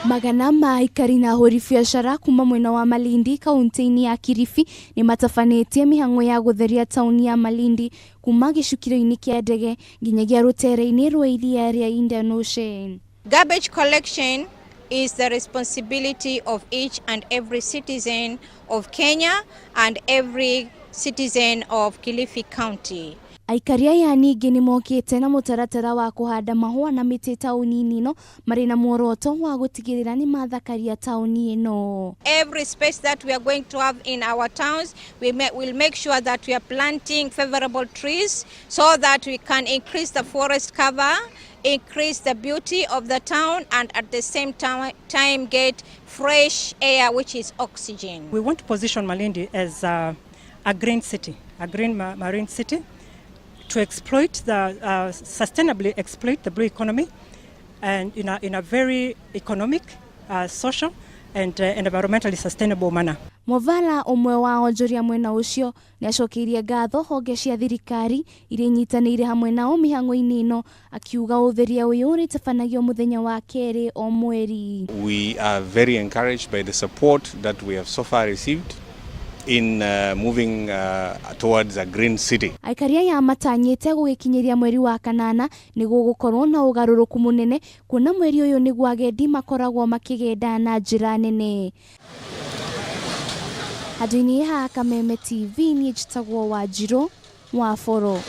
Magana ma aikari na ahũri biacara kuma mwena wa Malindi kaunti-inĩ ya Kilifi nĩ matabanĩtie mĩhang'o ya gũtheria taũni ya Malindi kuma gĩcukĩro-inĩ kĩa ndege nginyagia rũtere-inĩ rwa iria rĩa Indian Ocean. Garbage collection is the responsibility of each and every citizen of Kenya and every citizen of Kilifi County. Aikari aya ningĩ nĩ mokĩte na mũtaratara wa kũhanda mahũa na mĩtĩ taũni-inĩ ĩno marĩ na muoroto wa gũtigĩrĩra nĩ mathakaria taũni ĩno. Every space that we are going to have in our towns, we will make sure that we are planting favorable trees so that we can increase the forest cover, increase the beauty of the town, and at the same time get fresh air, which is oxygen. We want to position Malindi as a green city, a green marine city, to sustainably exploit the blue economy, and in a very economic, social, and environmentally sustainable manner. Movala ũmwe wa onjoria mwena ũcio nĩ acokeirie ngatho honge cia thirikari iria inyitanĩire hamwe nao mĩhang'o-inĩ ĩno, akiuga ũtheria ũyũ ũrĩtabanagio mũthenya wa kerĩ o mweri. We are very encouraged by the support that we have so far received in moving towards a green city. Aikari aya matanyĩte gũgĩkinyĩria mweri wa kanana nĩ gũgũkorwo na ũgarũrũku mũnene, kuona mweri ũyũ nĩguo agendi makoragwo makĩgenda na njĩra nene. Handũ-inĩ ha Kameme TV, niĩ njĩtagwo Wanjirũ wa Boro.